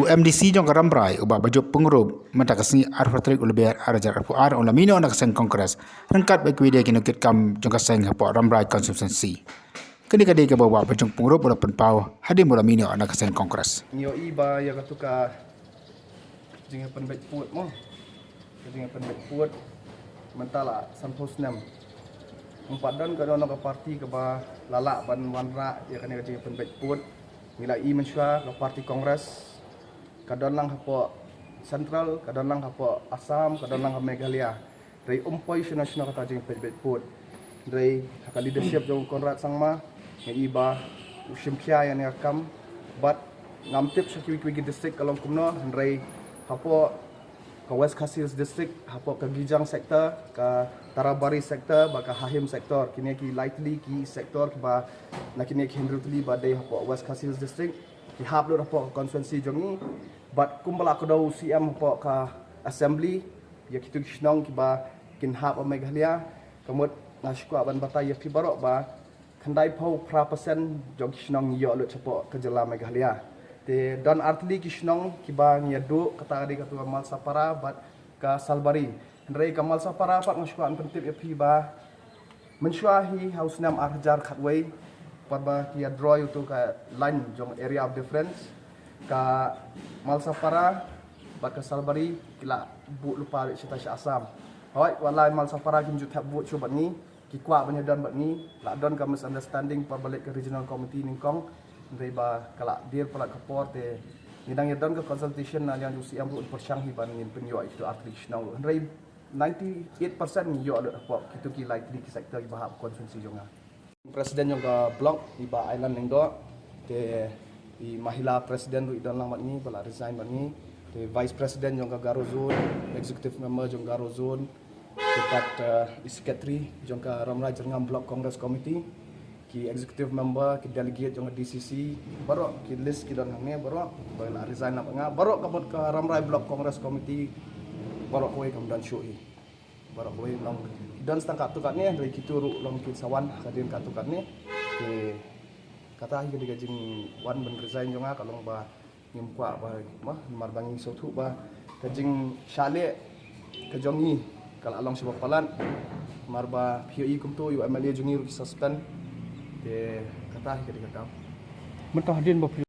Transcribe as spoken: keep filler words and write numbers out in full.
U MDC jong ka Rambrai, u Bah Bajup Pyngrope, mynta ka sngi arphew tarik u Lber arhajar arphew ar, u la mih noh na ka seng Congress ryngkat bad kiwei de ki nongkitkam jong ka seng hapoh Rambrai Constituency. Kane ka dei kaba u Bah Bajup Pyngrope u la pynpaw hadien ba u la mih noh na ka seng Congress. Ngi ïohi ba ïa katu ka jingïapynbeit pud mo. Ka jingïapynbeit pud mynta la sanphew snem. Ym pat don kano kano ka parti kaba la lah ban wanrah ïa kane ka jingïapynbeit pud. Ngi la i mynshuwa ka parti Congress ka don lang hapoh Central, ka don lang hapoh Assam, ka don lang ha Meghalaya. Hynrei ym poi shano shano kata jingpynbeit pud. Hynrei ha ka leadership jong u Conrad Sangma, nga i ba u shim khia ïa kane ka kam. Bad ngam tip sha kiwei kiwei ki district ka long kumno, hynrei hapoh ka West Khasi Hills District, hapoh ka Gijang sector, ka Tarabari sector, bad ka Hahim sector, kine ki lai tylli ki sector kiba na kine ki hynriew tylli ba dei hapoh West Khasi Hills District, ki hap lut hapoh ka constituency jong ngi. Bad kumba la kdew u CM hapoh ka assembly, ïa kitu ki shnong kiba kin hap ha Meghalaya, ka mut nga sngewkwah ban batai ïa phi baroh ba khyndai phew phra percent jong ki shnong ngi ïoh lut shapoh ka jylla Meghalaya. Te don artylli ki shnong kiba ngi ïa duh, kata ka dei katu ka Malsapara bad ka Salbari. Hynrei ka Malsapara pat nga sngewkwah ban pyntip ïa phi ba mynshuwa hi ha u snem arhajar khatwei, pat ba ki ïa draw ïa utu ka line jong area of difference, ka Malsapara bad ka Salbari ki la buh lypa beit shata sha Assam. Hooid, wat la Malsapara kim ju thep vote shuh bad ngi, ki kwah ban ïa don bad ngi, la don ka misunderstanding por ba leit ka regional committee nyngkong, hynrei ba ka la dier palat ka por te ngi dang ïa don ka consultation na liang jong u CM ruh, pyrshang hi ban ngin pynïoh ïa kitu artylli ki shnong ruh. Hynrei ninety-eight percent ngi ïoh lut hapoh kitu ki lai tylli ki sector kiba hap constituency jong nga. President jong ka block i Bah Ailan Lyngdoh, te i Mahila President ruh i don lang bad ngi, ba la resign bad ngi. Te Vice President jong ka Garo Zone, Executive Member jong Garo Zone, te pat, eh, i Secretary jong ka Rambrai Jyrngam Block Congress Committee, ki Executive Member, ki Delegate jong ka DCC, baroh ki list ki don hangne, baroh ba la resign lang bad nga, baroh ka mut ka Rambrai Block Congress Committee, baroh kawei kam don shuh hi. Baroh kawei long ki don tang katto katne, hynrei kitu ruh long kin sa wan hadien katto katne. Te kata hi ka dei ka jingwan ban resign jong nga, ka long ba ngim kwah ba, ma, namar ba ngi sngewthuh ba ka jingshah leh ka jong ngi ka la long shibun palat. Namar ba phi ïohi kumto, ïa u MLA jong ngi ruh ki suspend. Te kata hi ka dei ka kam. Mynta hadien ba phi